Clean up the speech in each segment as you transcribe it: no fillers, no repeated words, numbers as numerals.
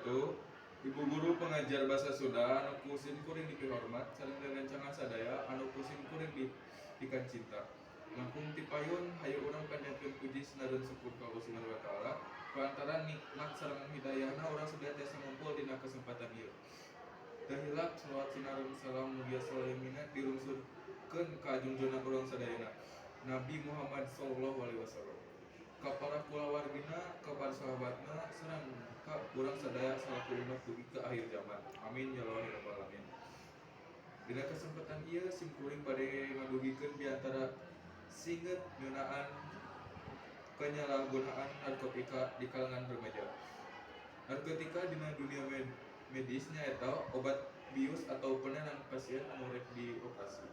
Wabarakatuh. Ibu guru pengajar bahasa Sunda anu ku sim kuring dipihormat sareng rerencangan sadaya anu ku sim kuring dipikacinta. Langkung ti payun, hayu urang panjatkeun puji sinaran syukur ka Allah Subhanahu wa Taala kulantaran nikmat sareng hidayahna urang sadaya tiasa ngumpul dina kesempatan ieu. Teu hilap salawat sinaran salam mugia salamina dirungsunkeun ka junjungan urang sadayana, Nabi Muhammad sallallahu alaihi wasallam, ka para kulawargina, ka para sahabatna, sareng ka urang sadaya salaku umat dugi ka akhir zaman. Amin ya Allah ya rabbal alamin. Dina kesempatan ieu sim kuring bade ngadugikeun biantara singet ngeunaan penyalahgunaan narkotika di kalangan remaja. Narkotika dina dunia medis nyaeta obat bius atau penenang pasien anu rek dioperasi.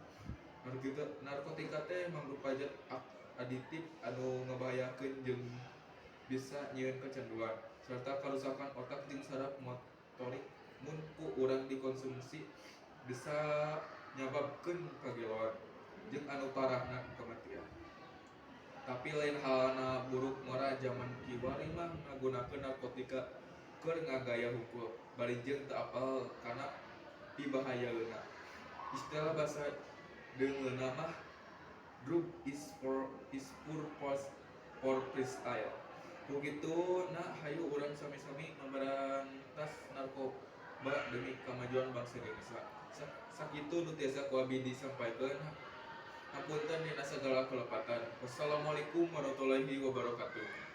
Narkotika teh mangrupa zat aditif anu ngabahayakeun jeung bisa nyieun kecanduan serta karusakan otak jeung saraf motorik. Mun ku urang dikonsumsi bisa nyababkeun kageloan jeung anu parahna kematian. Tapi lain halna buruk ngora, jaman kiwari mah ngagunakeun narkotika keur ngagaya hungkul bari jeung teu apal kana pibahayaeuna. Istilah basa deungeunna mah "drug is purpose for freestyle". Ku kituna, hayu urang sami-sami ngabarantas narkoba demi kamajuan bangsa Indonesia. Sakitu nu tiasa ku abi disampaikeun, hapunten dina sagala kalepatan. Wassalamualaikum warahmatullahi wabarakatuh.